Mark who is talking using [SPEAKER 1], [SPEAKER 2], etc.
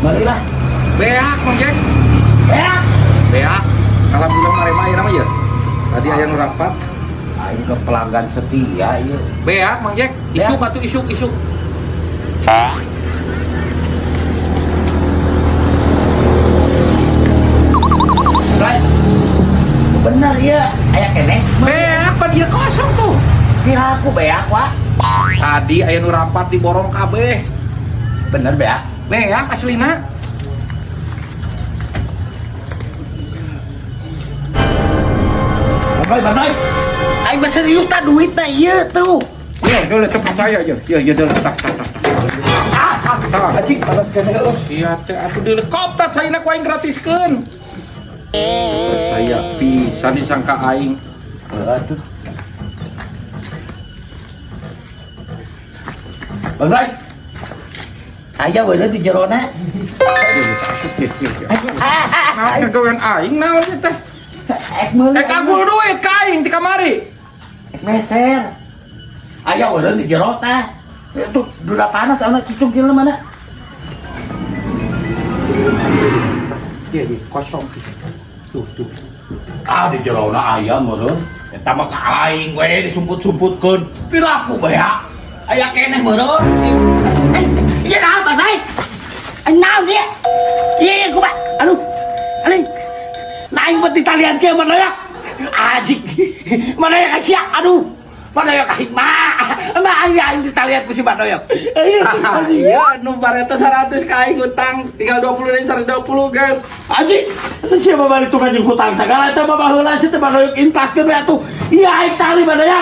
[SPEAKER 1] Balik lah.
[SPEAKER 2] Beak, Mang Jack.
[SPEAKER 1] Beak.
[SPEAKER 2] Beak. Alhamdulillah marema aya nama ya. Tadi aya nu rapat.
[SPEAKER 1] Aing ke pelanggan setia ieu.
[SPEAKER 2] Beak, Mang Jack. Isuk atuh isuk isuk.
[SPEAKER 1] Right. Bener ya, aya keneh.
[SPEAKER 2] Beak pan ieu kosong tuh.
[SPEAKER 1] Piraku beak, Wak.
[SPEAKER 2] Tadi aya nu rapat diborong kabeh.
[SPEAKER 1] Bener beak.
[SPEAKER 2] Beak aslina.
[SPEAKER 1] Bye bye. Aing mah serius ta duitna ieu tuh.
[SPEAKER 2] Ya, dulu teu percaya ya. Ya, ya dulu tak tak tak.
[SPEAKER 1] Ah,
[SPEAKER 2] Tah.
[SPEAKER 1] anjing panas keneh eueuh.
[SPEAKER 2] Sia teh atuh dihelikopter saina ku aing gratiskeun. Percaya pisan disangka aing.
[SPEAKER 1] Heeh tuh. Bang Ray. Aya we di jerona.
[SPEAKER 2] Nah, gawean aing naon ieu teh?
[SPEAKER 1] Ek meuli.
[SPEAKER 2] Eh kagul duit ka aing ti kamari.
[SPEAKER 1] Ek meser. Aya we di jero tah. Itu duda panas ana cucungkilna mana?
[SPEAKER 2] Iya, iya, kosong. Tuh, tuh.
[SPEAKER 1] Ah di jerona aya meureun. Eta mah ka aing we disumput-sumputkeun. Piraku beak. Aya keneh meureun. Eh, ieu naon Bang Ray? Eh, naon ieu? Ieu ieu kumaha? Aduh. Aduh. Nah aing bet ditalian kieu mana ya? Ajik. Mana ya sia? Aduh. Mana ya aing mah. Mah aing aing ditalian ku si Badoyok.
[SPEAKER 2] Iya, nu bareta 100 ka aing utang, tinggal 20 dari 120, guys.
[SPEAKER 1] Anjing, itu siapa balik tukang jeung hutang segala eta mah baheula sih teh Badoyok intaskeun we atuh. Iya aing tali Badoyok.